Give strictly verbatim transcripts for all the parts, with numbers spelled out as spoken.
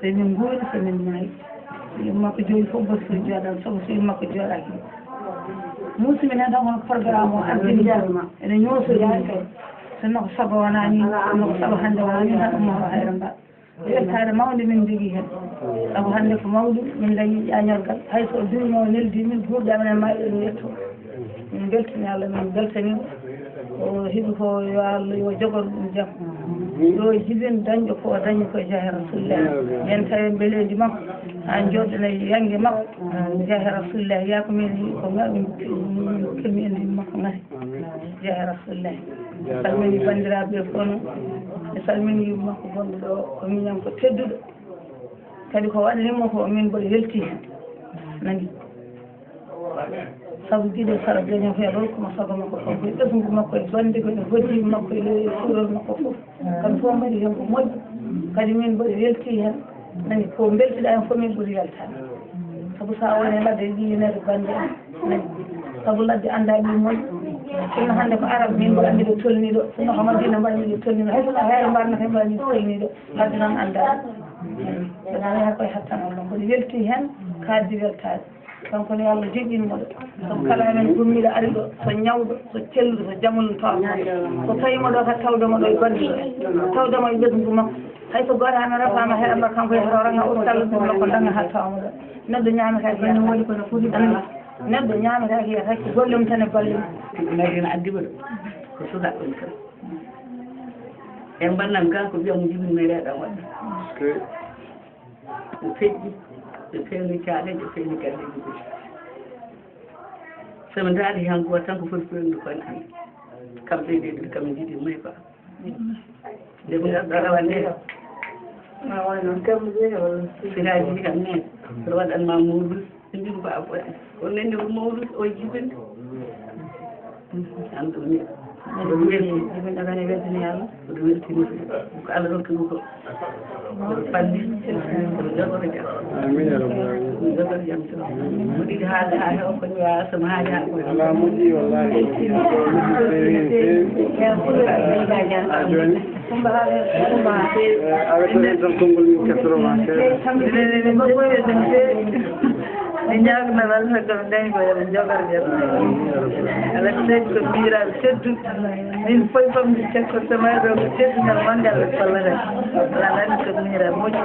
So min nguuri, so min maayi. So yumma ko jooɗi fof, basi ko jooɗan, sabu so yumma ko jooɗaaki. Muusi min heen tan kono programme o addini. Ene ñoosoyaani kay. Sinno ko sago wonaa nii, sinno ko sago hannde wonaa nii, tan umma o hayra mba. Weltaare mawnde min njogii heen. Sabu hannde ko mawɗum, min ndañi ƴaañorgal. Hay so o duumo o neldi min, guurɗe amen e maayi ɗen yetto. Min mbeltini Allah, min mbeltani mo. O heɓi ko yo Allah yo jogor ɗum jam. Yo jibin dañɗo ko o dañi ko e jaahi Rasulullah. Yen tawi mbelendi makko. Ha jooɗo e yange makko. Jaahi Rasulullah. Yaa ko min yi ko ngaɗum. Min kirmi en makko ngati. Jaahi Rasulullah. Salmini banndiraaɓe ɓe fof noon. Mi salmini yumma ko gonɗo ɗo. Ko miñam ko tedduɗo. Kadi ko waɗanimo ko min mboɗo welti heen. Nani. Sabu giɗo sara daño heen rokku mo sago makko fof, e ɓesngu makko, e bannde ko, e hoddiiɓe makko, e ley suurol makko fof. Kamɓe fof mbaɗi heen ko moƴƴi. Kadi min mboɗo welti heen. Nani, ko mbeltiɗaa heen fof min ɓuri weltaade. Sabu so a woni ladde yiɗi yineede bannde am. Nani. Sabu ladde anndaa ɓiy moƴƴo. Sinno hannde ko arab min mboɗo anndi ɗo tolni ɗo. Sinno ko Madina mbaɗmi ɗo tolni ɗo. Hay sinno heere mbarno tan mbaɗmi ɗo tolni ɗo. Ladde noon anndaa ɗo. Nani. Ɗo nani hay koye hattan Allah. Mboɗo welti heen, kaaddi weltaade. Kanko ne Allah joƴƴini mo ɗo. Sabu kala amen gummiiɗo ari ɗo, so ñawɗo, so celluɗo, so jamol no tawa mo ɗo. So tawi mo ɗo, kadi tawde mo ɗo e banndiraaɓe. Tawde mo e ɓesngu makko. Hay so gooto amen rafaama heɗa mba kanko yahata o ranga o salla ɗum makko danga haa tawa mo ɗo. Neɗɗo ñaamata ko yahata. Anndi, neɗɗo ñaamata ko yahata, ko golle mum tan e balle mum. Mari ene addi mo ɗo. Ko sukaaɓe mum tan. En mbannam ga ko ɓiyam jibini meeɗa ɗam waɗa. Ɓe feƴƴi, ɓe feewni caaleeje, ɓe feewni galleeji ɗi. So mi ndaari heen gooto tan ko foti feewnude koye amen. Kamɓe ɓe ɗiɗo kam mi jiɗi moy ba. Nde ɓe ngarɗo rawane. Ma wano kam je wala. Siraaji kam ne. Mboɗo waɗan ma mawlud. Ɓe mbi ko a ɓooya. O nani ko mawlud o jibinde. An ɗum ne. Mboɗo welti. Jibinde kane weltini Allah. Mboɗo weltini. Ko Allah rokki ɗum ko. Amin ya rabbal alamin. Ala moƴƴi wallahi. Feewi, feewi. Ha joni. Eh, awa tan en tan konngol min kettoro ma seeɗa. Minen ene mbelti eɗen feewi. Mi ñaagna Allah kam dañi ko yo Allah jogar jam. Amin ya rabbal alamin. Ala seydi ko miiraaɓe tedduɓe. Min foy bamɗi cakko semaine ɗo ko teddungal manngal ɓe kollata. Ala nani ko miira moƴƴi.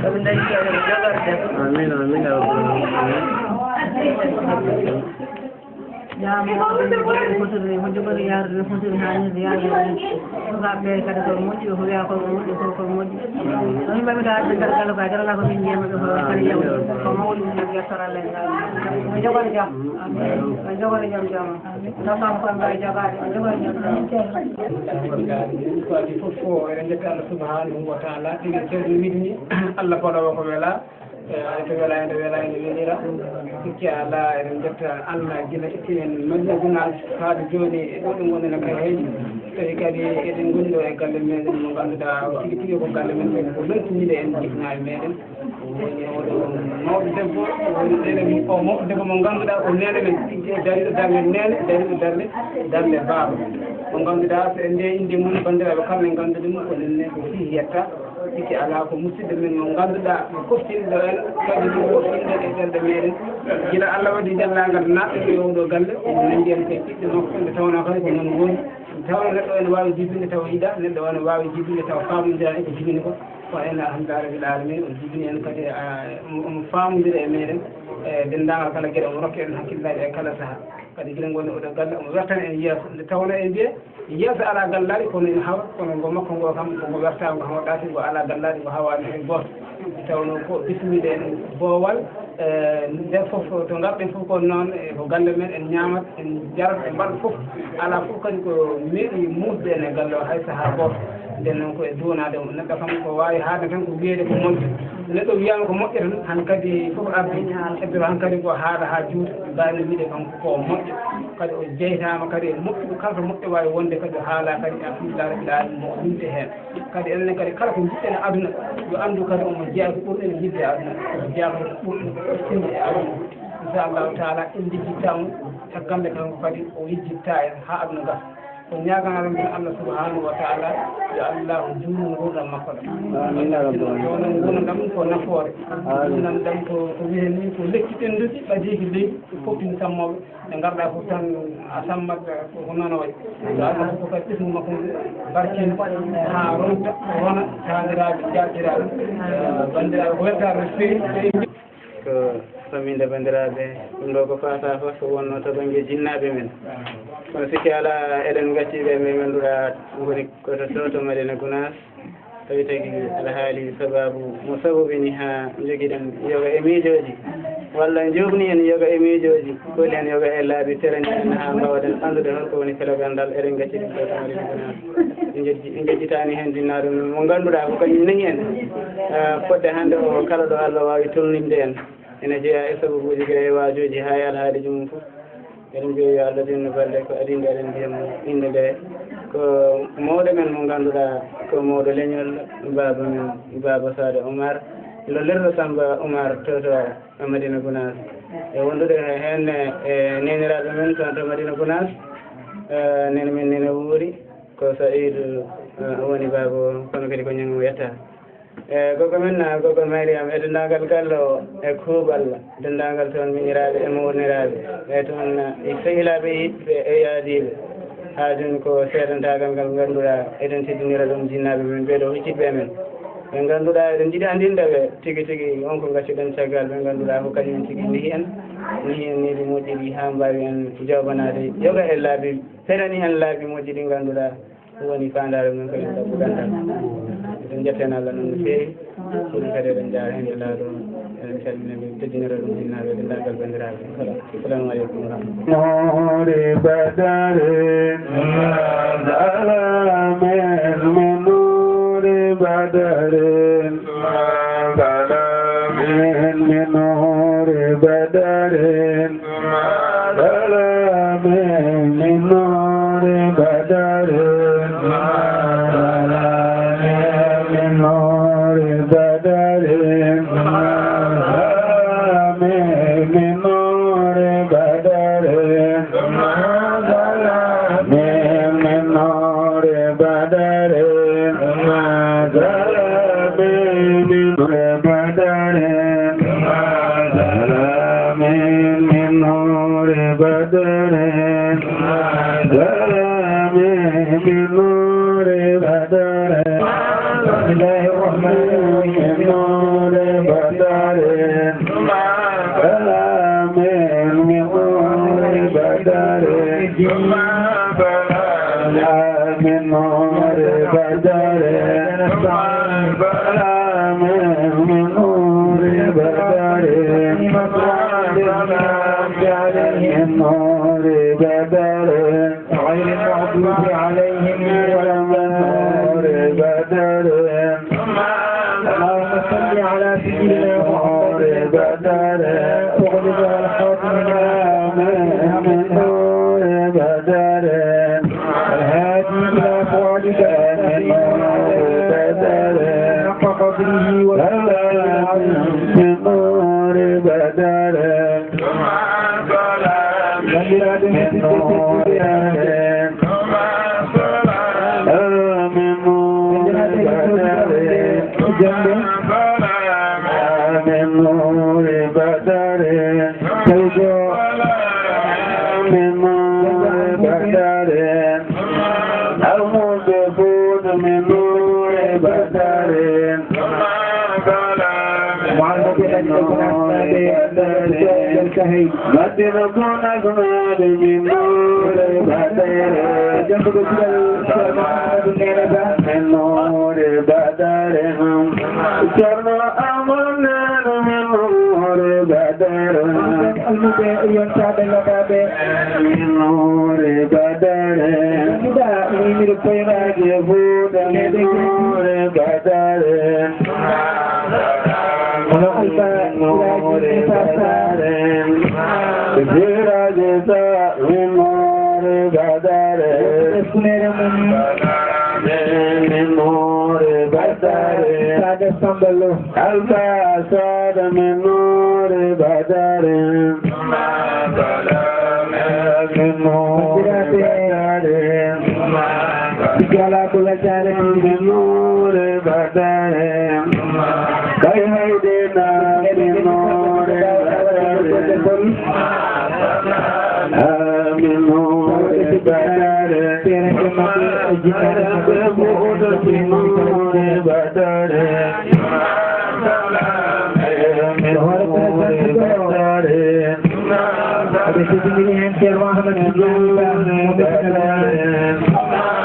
Ko ɓe dañi ko ɓe jogar jam. Amin, amin, ya rabbal alamin. Ñaamo, fotiri, ko jogori yaarude, fotiri haanirde yaarude. Sukaaɓe ɓe kadi ko moƴƴi, ko wiya ko moƴƴi, ko ko moƴƴi. Ɗum mbaɗi mi daal ɓe ngar galo ka, dara la ko min jeema ɓe ko kadi yaw. Ko mawɗum ɗum yettoral en ngal. Ɓe jogori jam. Ɓe jogori jam jam. Ko adii fof ko eɗen njetta Allah subhanahu wa taala, tigi ceerno wiɗni Allah baɗoowo ko wela, e to wela ende wela ende welira. Sikki ala eɗen njetta Allah gila itti en majjina gunal faade jooni e ɗo ɗum wonana kay haydi. Tawi kadi eɗen ngoni ɗo e galle meɗen mo ngannduɗaa o tigi tigi ko galle men ko loltinide en jiknaaɓe meɗen. Woni oɗo mawɗo debbo, woni neene mum, o mawɗo debbo mo ngannduɗaa ko neene men, dariiɗo darnde neene, dariiɗo darnde, darnde baaba. Mo ngannduɗaa so en nde innde mum, banndiraaɓe kala ne nganndude mum, ko nenne ko fii yetta, sikki alaa ko musidɗo men mo ngannduɗaa ko foftinɗo en, kadi ko foftinɗo e ɓerɗe meɗen. Gila Allah waɗi denndaangal naatɓe e oɗo galle, omo nanndi en koye ɓiɓɓe makko, nde tawnoo kadi ko noon woni. Tawa neɗɗo ene waawi jibinde tawa yiɗaa, neɗɗo ene waawi jibinde tawa faamondiraani e ko jibini ko. Kono en alhamdulillahi rabbil alamin, o jibini en kadi, ah, omo, omo faamondira e meɗen, e denndaangal kala geɗe, omo rokka en hakkillaaji e kala saha. Kadi gila ngoni oɗo galle, omo wertana en yeeso. Nde tawnoo en mbiya, yeeso alaa gallaaɗi, kono ene hawa, kono ngo makko ngo kam, ko ngo wertaa, ngo hawɗaaki, ngo alaa gallaaɗi, ngo hawaani hay gooto. Nde tawnoo ko bismiɗen boowal, e nder fof to ngarɗen fof ko noon, e ko galle men, en ñaamat, en jarat, en mbaɗa fof. Alaa fof kadi ko meeɗi muusde en e galle o hay sahaa gooto. Nden noon ko e duwanaade mo. Neɗɗo kam ko waawi haalde tan ko wiyeede ko moƴƴo. Neɗɗo wiyaama ko moƴƴo tan, han kadi fof ardi. Heddoro han kadi ko haala haa juuta. Mbaawno wiide kanko ko moƴƴo. Kadi o jeytaama kadi e moƴƴuɓe kala to moƴƴo waawi wonde kadi o haalaa kadi alhamdulillahi rabbil alamin mo o winte heen. Kadi enen kadi kala ko njiɗɗen e aduna, yo anndu kadi omo jeyaa ko ɓurɗen yiɗde e aduna, omo jeyaa ko ɓurɗen foftinde e aduna. Inchallahu taala en lijjittaa mo, caggal nde kanko kadi o lijjittaa en haa aduna gasa. Ko ñaaganaade min Allah subhanahu wa taala, yo Allah juutnu nguurndam makko ɗam. Amiin, ya rabbal aalamiin. Yo won nguurndam ɗam ko nafoore. Amiin. Nguurndam ɗam ko, ko wiyee nii, ko lekki ɓennduki, ɓadiiki leydi, fof ina sammooɓe. Nde ngarɗaa fof tan a sammat, ko, ko noon wayi. Yo Allah fof kadi ɓesngu makko ngu barkin, haa ronta, wona taaniraaɓe, jaaɓtiraaɓe, eh, banndiraaɓe, ko weltaare no feewi. Ko famminde banndiraaɓe, ɗum ɗo ko faata fof ko wonno to bannge jinnaaɓe men. Kono sikki alaa, eɗen ngacci ɓe ɓe ngannduɗaa ngoni ko to, to, to Madina Gunaas. Tawi tagi alhaali sababu mo sabubini haa njogiɗen yoga e miijooji, walla njoɓni en yoga e miijooji, koli en yoga e laabi, terani en haa mbaawɗen anndude holko woni felagal ngal, eɗen ngacci ɗum ɗo to Madina Gunaas. En njejji-, en njejjitaani heen jinnaaɗo men mo ngannduɗaa ko kañum nehi en. Ah, fodde hannde o, kala ɗo Allah waawi tolninde en, ene jeyaa e sababuuji gila e waajooji haa e alhaaliiji mum fof. Eɗen mbiya yo Allah tinno balɗe, ko adii nde eɗen mbiya mo innde nde. Ko mawɗo men mo ngannduɗaa ko mawɗo leñol, baaba men, Baaba Saada Umar, lollirɗo Samba Umar to, to Madina Gunaas. E wondude heen e neeniraaɓe men toon to Madina Gunaas, eh, neene men neene wuuri, ko Sa'iidu, eh, woni baaba o, kono kadi ko ñaŋ o yetta. E, gogo men, a, gogo Mariam, e denndaangal galle o, e kuuɓal, denndaangal toon miñiraaɓe e mawniraaɓe, e toon, e sehilaaɓe, e yiɗɓe, e yaadiiɓe. Haa jooni ko seedantaagal ngal ngannduɗaa eɗen teddinira ɗum jinnaaɓe men ɓee ɗoo, huccitɓe men. Ɓe ngannduɗaa eɗen njiɗi anndinde ɓe tigi tigi on ko ngaccuɗen caggal, ɓe ngannduɗaa ko kañum tigi nehi en, nehi en needi moƴƴiri haa mbaawi en jawbanaade yoga e laabi, ferani en laabi moƴƴi ɗi ngannduɗaa. Ɗum woni faandaare mum ko en sabu ganndal. Eɗen njettii Allah noon no feewi. Kono kadi eɗen njaara heen e laaɗo. Eɗen calmina ɓe, teddinira ɗum jinnaaɓe, denndaangal banndiraaɓe. Voilà. Assalamu aleykum wa rahmatullah. Noore badare, salamen mi noore badare, salamen mi noore badare. Salamen mi noore badare, salamen mi noore badare, salamen mi noore badare, salamen mi noore badare, salamen mi noore badare. Salamen mi noore badare. Salamen mi noore badare. بسم الله الرحمن الرحيم. Noore badare. Salamen mi noore badare. Salamen mi noore badare. Salamen mi noore badare. Salamen mi noore badare. غير المغضوب عليهم ولا الضالين. اللهم صل على سيدنا محمد وعلى آله وصحبه وسلم. الهادي إلى صراطك المستقيم. حق قدره ومقداره العظيم. Banndiraaɓe, musidɓe tedduɓe, banndiraaɓe, jannde. Tawi ko min noore badare. Almuɓe Fuuta min noore badare. Muhammad Elhadji Abou Nasr Naɓe, Elhadji Kahay. Madina Gunaas Naɓe min noore badare. Jannguɗo duɗal Ceerno Amadou Neene Ba. Min noore badare. Ceerno Amadou Neene min noore badare. Almuɓe yontaaɓe lomaaɓe. Min noore badare. Ganduɗa, ina yimiri koyraaji e Fuuta, min noore badare. Hono Alfa Siraaji Muusa Saar. Siraaji Saar, min noore badare. Funere mum. Min noore badare. Saada Samba Lo. Alfa Saada, min noore badare. Min noore badare. Kala ko weltaare. Min nuuri badare. Kay haydina min nuuri badare. Amin nuuri badare. Teere maɓɓe e jinnaare maɓɓe. Min nuuri badare. Amin nuuri badare. Ɓe teddiniri heen Ceerno Ahmad Tidiane Ba, mo ɓe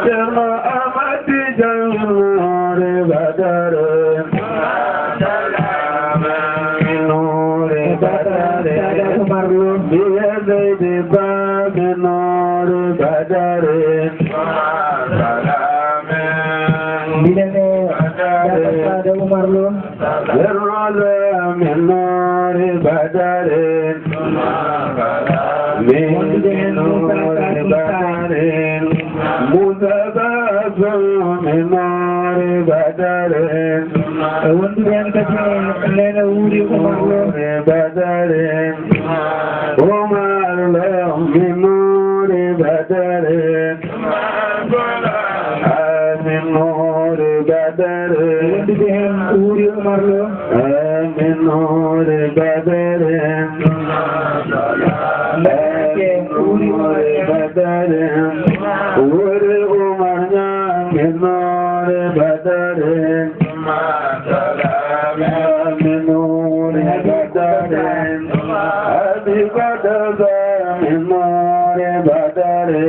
Ceerno Ahmad Tidiane Noore Badare. Noore Badare. Umar Lo. Mbiye Seydi Ba mi Noore Badare. Mbiɗen e Badare. Umar Lo. Yerwala min noore badare. Min noore badare. Musa Basu min noore badare. E wondude hen kadi e Neene Wuuri Umar Lo. Noore badare. Umar Lo min noore badare. Amin nuuri badare. Wondude heen Wuuri Umar Lo. Amin nuuri badare. Amin nuuri badare. Wuuri Umar Ñaŋ min nuuri badare. Amin nuuri badare. Abi Badara min nuuri badare.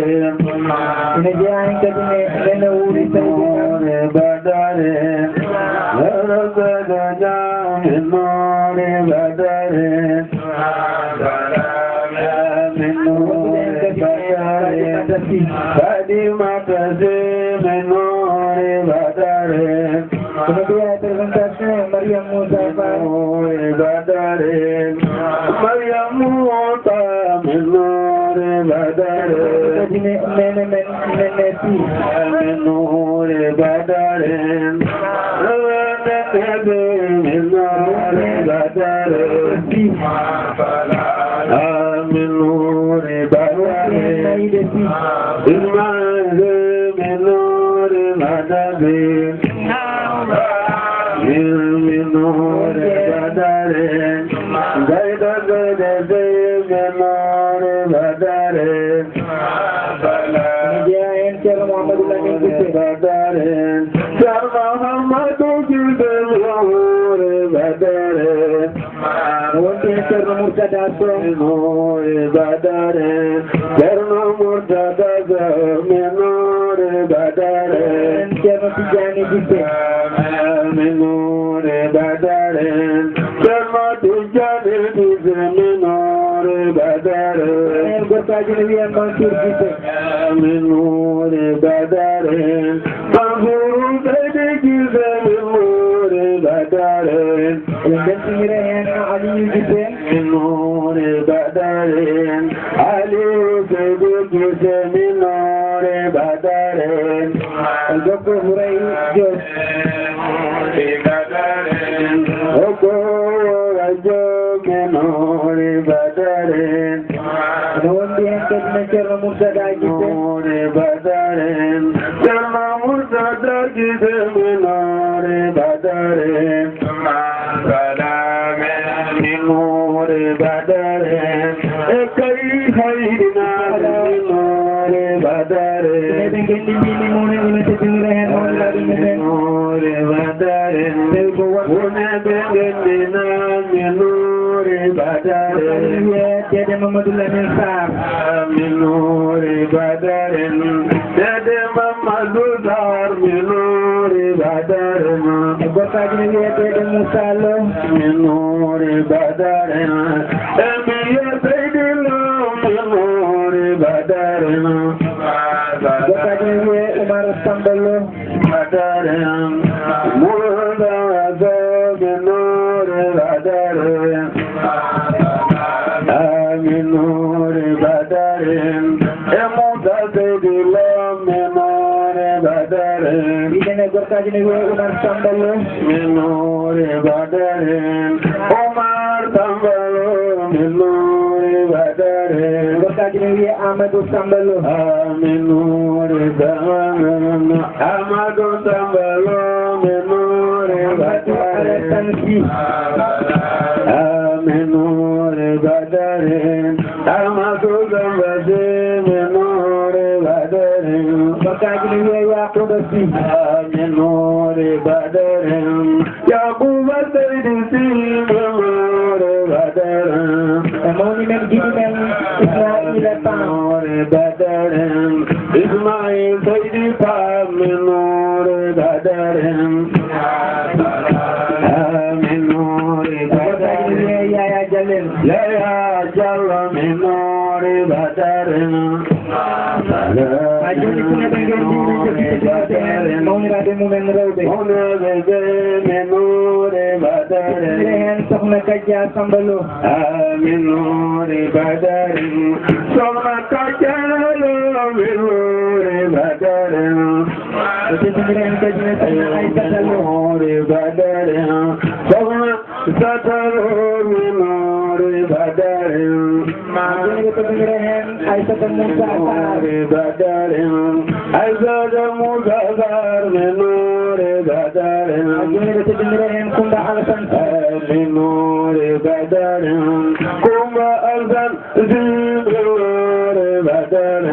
Ina jeyaa heen kadi ne, Neene Wuuri Seydi Ñaŋ. Nuuri badare. Yoro Seydi Ñaŋ min nuuri badare. Amin nuuri badare. Fadimata Si min nuuri badare. Kono mbiyaa présentation Mariam Moussa Fall. Noore badare. Mariam Moussa min noore badare. Kadi ne, neene men, neene Sy. Min noore badare. Neene Sy min noore badare. Sy. Amin nuuri badare. Ismail min nuuri badare. Min nuuri badare. Gayda gayda min nuuri badare. Ina jeyaa heen Ceerno Mouhamadou Lamine Gise. Badare. Ceerno Mouhamadou Gise min nuuri badare. No wonti heen Ceerno Murtada Sow. Min nuuri badare. Ceerno Murtada Sow min nuuri badare. Ceerno Tijjaani Gise. Min nuuri badare. Ceerno Tijjaani Gise min nuuri badare. Heen gorkaaji no wiyee Mansour Gise. Min nuuri badare. Mansour Seydi Gise min nuuri badare. Eɗen mbeltinira heen Aliou Gise. Min nuuri badare. Aliou Seydi Gise min nuuri badare. E Jokko Huray Diop. Nuuri badare. Jokko Huray Diop min nuuri badare. Ene wondi heen kadi no Ceerno Murtada Gise. Nuuri badare. Ceerno Murtada Gise min nuuri badare. Salaame min nuuri badare. E kay haydina min nuuri badare. Eɓe ngenndi mbimi mawni ina teddinira heen mawni laaɓi mumen. Nuuri badare. Tawi ko won. Wonɓe ngenndina min nuuri badare. Wiyee Deede Mamadou Lamine Sarr. Min nuuri badare. Deede Mamadou Sarr min nuuri badare. E gorkaaji ne wiyee Deede Moussa Lo. Min nuuri badare. E mi wiyee Seydi Lo min nuuri badare. Gorkaaji ne wiyee Oumar Samba Lo. Badare, Moussa Sow min nuuri badare. Amin nuuri badare. E Moussa Seydi Lo min nuuri badare. Mbiɗen e gorkaaji ne wiyee Oumar Samba Lo. Min nuuri badare. Oumar Samba Lo min nuuri badare. Kadi no wiye Amadou Samba Lo. Amin nuuri Badar. Amadou Samba Lo, min nuuri Amadou Badar. Alassane Sy. Amin nuuri Badar. Amadou Samba Sy, min nuuri Badar. Bakaaji no wiye Yakuba Sy. Amin nuuri Badar. Yakuba Seydi Sy, min nuuri Badar. E mawni men, giɗi men, Ismaila Pam. Nuuri Badar. Ismail Seydi Pam, min nuuri Badar. Amin nuuri Badar. Yaya Jalel. Yaya Jallo, min nuuri Badar. Ha jooni, Fulɓe ngenndi, min jokkitorto heen mawniraaɓe mumen rewɓe. Mawniraaɓe ɓe, min nuuri Badar. Ɓe heen Sokhna Kadja Samba Lo. Amin nuuri Badar. Sokhna Kadja Lo, min nuuri Badar. O teddinira heen kadi ne Sokhna Aissata Lo. Nuuri Badar. Sokhna Sataro, min nuuri Badar. Amin nuuri Badar. Aissata Moussa Sarr. Nuuri Badar. Aissata Moussa Sarr, min nuuri Badar. Amin nuuri Badar. Kumba Alassane. Min nuuri Badar. Kumba Alassane. Min nuuri Badar.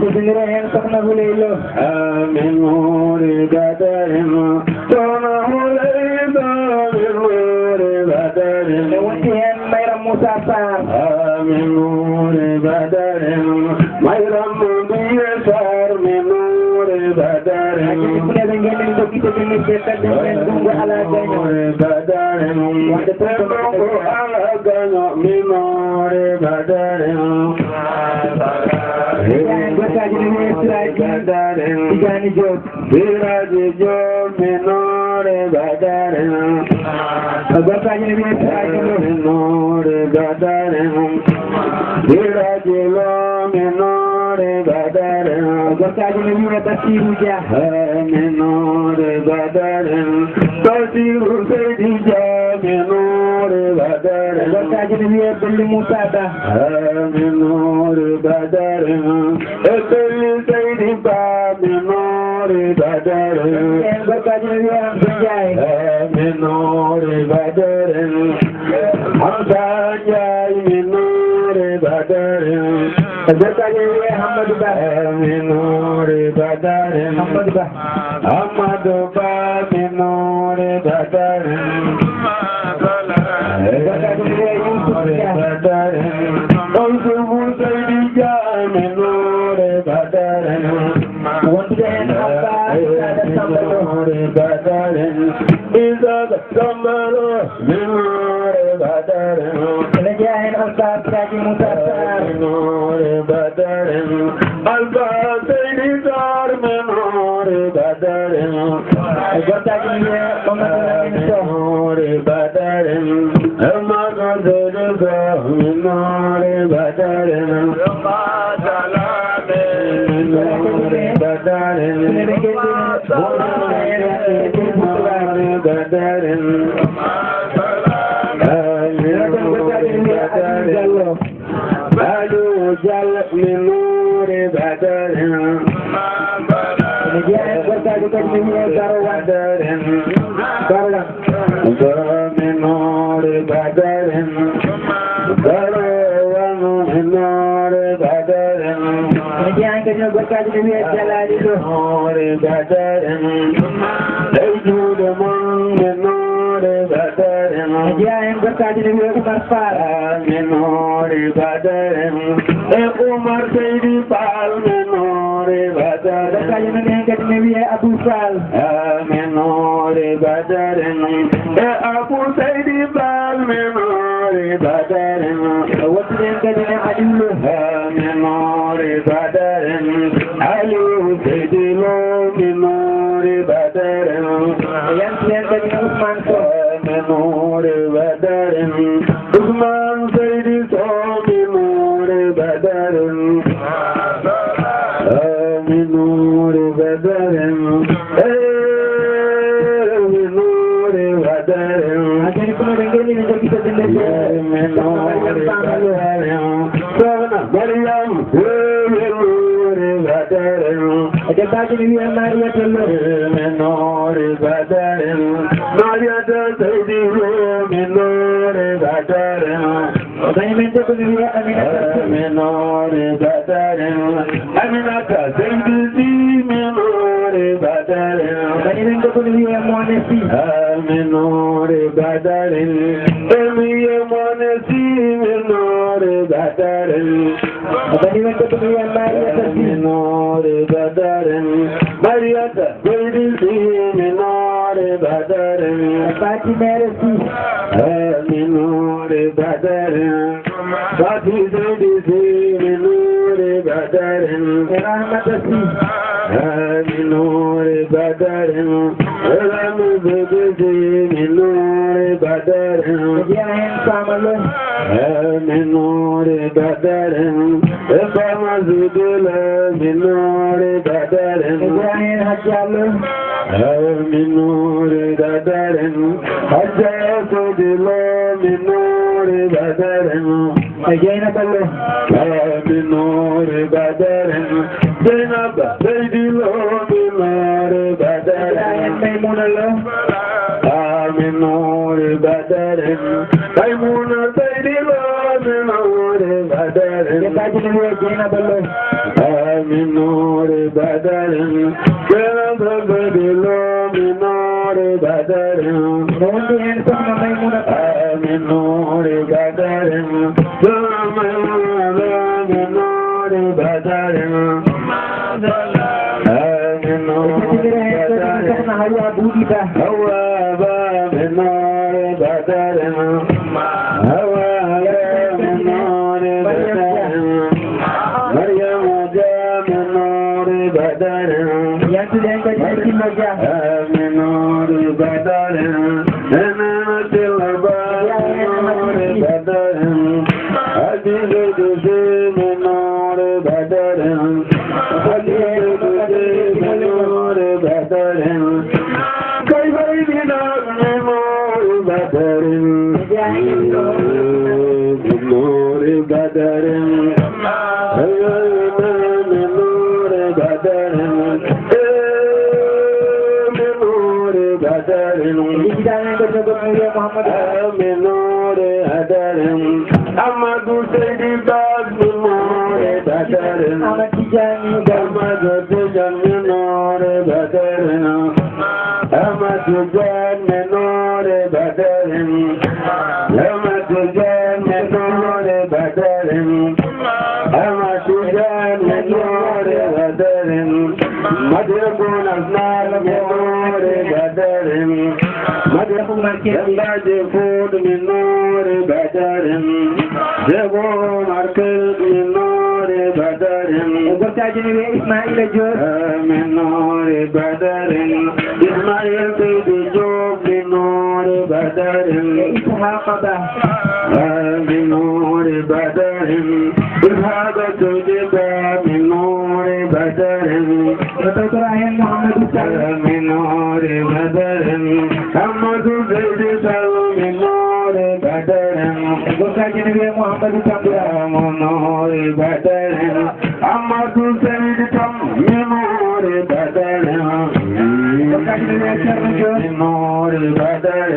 Teddinira heen Sokhna Houleye Lo. Amin nuuri Badar. Sokhna Houleye Lo, min nuuri Badar. E wonti heen Mayram Moussa Sarr. Amin nuuri Badar. Mayram Mbiye Sarr, min nuuri Badar. Hakkunde ɓe ngenndi min jokkitorto min ɓe kadi min ɗum ko alaa gaño. Nuuri Badar. Wonde ɗum ko alaa gaño, min nuuri Badar. Yaa, gorkaaji no wiye Siraji Badar. Tijani Diop. Siraji Diop, min nuuri Badar. Gorkaaji no wiye Siraji Lo. Min nuuri Badar. Siraji Lo, min nuuri Badar. Gorkaaji no wiye Bassirou Dia. Min nuuri Badar. Bassirou Seydi Dia, min nuuri Badar. Gorkaaji no wiye Bello Moussa Ba. Min nuuri Badar. E Bello Seydi Ba, min nuuri Badar. Gorkaaji no wiye Hamsa Ndiaye. Min nuuri Badar. Hamsa Ndiaye, min nuuri Badar. Gorkaaji no wiye Hammadou Ba. Min nuuri Badar. Hammadou Ba. Amadou Ba, min nuuri Badar. Gorkaaji no wiye Youssouf Dia. Badar. Youssouf Seydi Dia, min nuuri Badar. Wondude heen Abba Isaka Samba Lo. Nuuri Badar. Isaka Samba Lo, min nuuri Badar. Ene jeyaa heen Alpha Siraji Moussa Sarr. Min nuuri Badar. Alpha Seydi Sarr, min nuuri Badar. E gortaaji wiye Mamadou Lamine Sow. Min nuuri Badar. Mamadou Seydi Sow, min nuuri Badar. Min nuuri Badar. Min nuuri Badar. Aliou Diallo, min nuuri Badar. Ene jeyaa heen gorkaajo kadi ne wiyee Garo Wan. Garo Wan. Min nuuri Badar. Garo Wan, min nuuri Badar. Ene jeyaa heen kadi ne gorkaajo ne wiyee Jalali Lo. Nuuri Badar. E juuɗe mon, min nuuri Badar. Ene jeyaa heen gorkaajo ne wiyee Oumar Fall. Min nuuri Badar. E Oumar Seydi Fall, min nuuri Badar. Gorkaajo men heen kadi ne wiyee Abou Fall. Min nuuri Badar. E Abou Seydi Fall, min nuuri Badar. Wondude heen kadi ne Aliou Lo. Min nuuri Badar. Aliou Seydi Lo, min nuuri Badar. Yanti heen kadi ne Ousmane Sow. Min nuuri Badar. Ousmane Seydi Sow, min nuuri Badar. Min nuuri Badar. Eh, min nuuri Badar. Haa jooni ko no ɓe ngoni ne jokki teddude. Min nuuri Badar. Sokhna Mariam. Kaaji ne wiya Mariyata Lo. من نور بدر. Mariyata Seydi Lo, من نور بدر. Bani men debbo ne wiya Aminata Sy. من نور بدر. Aminata Seydi Sy, من نور بدر. Bani men debbo ne wiya Mone Sy. من نور بدر. Emi ye Mone Sy, من نور بدر. Bani men debbo ne wiya Mariyata Sy. من نور بدر. Mariyata Seydi Sy, من نور بدر. Fatimata Sy. من نور بدر. Fati Seydi Sy, من نور بدر. Rahmata Sy. من نور بدر. Rahmata Seydi Sy, من نور بدر. Jeyaa heen Faama Lo. من نور بدر. Faama Seydi Lo, من نور بدر. Jeyaa heen Hajja Lo. من نور بدر. Hajja Seydi Lo, من نور بدر. E Jeynaba Lo. من نور بدر. Jeynaba Seydi Lo, من نور بدر. Jeyaa heen Maymuna Lo. من نور بدر. Maymuna Seydi Lo, من نور بدر. Jeyaa heen Jeynaba Lo. من نور بدر. Jeynaba Seydi Lo, من نور بدر. No wondi heen Sokhna Maymuna. من نور بدر. Sokhna Maymuna Lo, من نور بدر. من نور بدر. Sokhna Hawa Buuɗi Ba. Hawa Ba, من نور بدر. Hawa Ba, من نور بدر. Mariama Dia, من نور بدر. Yantude en kadi Timbo Dia. من نور بدر. Nana Tilba, من نور بدر. Hadi Seydi Sy, من نور بدر. Hadi Seydi Sy, من نور بدر. Kay Baydina, من نور بدر. من نور بدر. من نور بدر. من نور بدر. Ijjitaani en ko jogo mo wiya Muhammadu. من نور بدر. Amadou Seydi Ba, من نور بدر. Amadou Tidiane Ba. Amadou Tidiane, من نور بدر. Amadou Tidiane, من نور بدر. Amadou Tidiane, من نور بدر. Amadou Tidiane, من نور بدر. Madina Gunaas Naar, من نور بدر. Madina Gunaas Naar. Yambaji Fouta, من نور بدر. Debbo Omar Kane, من نور بدر. E gorkaaji ne wiya Ismaila Diop. من نور بدر. Ismail Seydi Diop, من نور بدر. E Ishaqa Ba. من نور بدر. Ishaqa Seydi Ba, من نور بدر. E tawtoraa heen Mouhamadou Sall. من نور بدر. Amadou Seydi Sall, من نور بدر. E gorkaaji ne wiya Mouhamadou Tambura. من نور بدر. Amadou Seydi Tam, من نور بدر. Gorkaaji ne wiya Ceerno Diop. من نور بدر.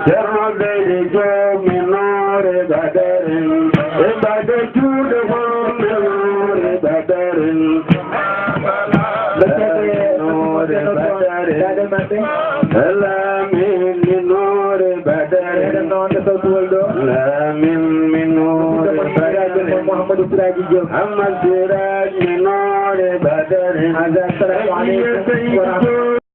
Ceerno Seydi Diop, من نور بدر. E mbaɗde juuɗe fof, من نور بدر. من نور بدر. Laamin, من نور بدر. Laamin, من نور بدر. Mouhamadou Siraji Diop. Ahmad Siraj, من نور بدر. Assalamu aleykum wa rahmatullahi.